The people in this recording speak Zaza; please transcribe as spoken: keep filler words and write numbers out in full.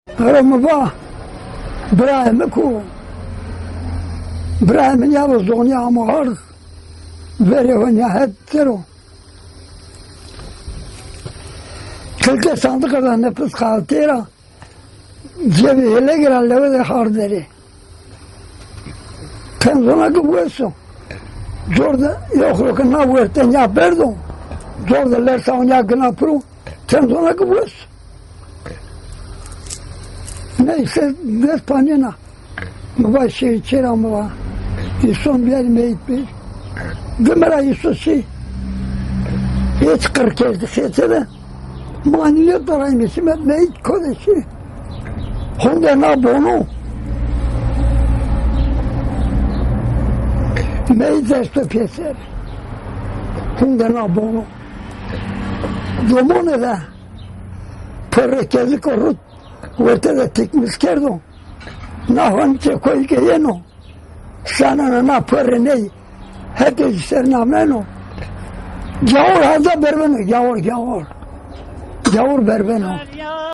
Ero mi va, birayê mi ku? Birayê mi nîya vo zonîya amo ard. Verê ho nîya het ser o. Kilitê sandiqe ra nefis qatê ra. Cebê hêlegî ra lewe de hard derê. Ten zona ki wes o. Cor de yoxro ke na werte nîya berdo. Cor de lersa o nîya gina piro. Ten zona ki wes o. Neyse, dest panena. Mi va şêrî çê ra mi va. Îson biyarî meyît bê. Dime ra îso şî. Hêç qir kerdî sese de. Ma nîyo darayme şîme, meyît ko de şî. Honde na bono. Meyît esto pêser. Honde na bono. Domone de. Perre keziko rut. Werte de tikmis kerdo. Na honçe koyî ke yeno. Sanena na perre ney. Hetê ci ser nameno. Gawur haza berbeno. Gawur, gawur. Gawur berbeno.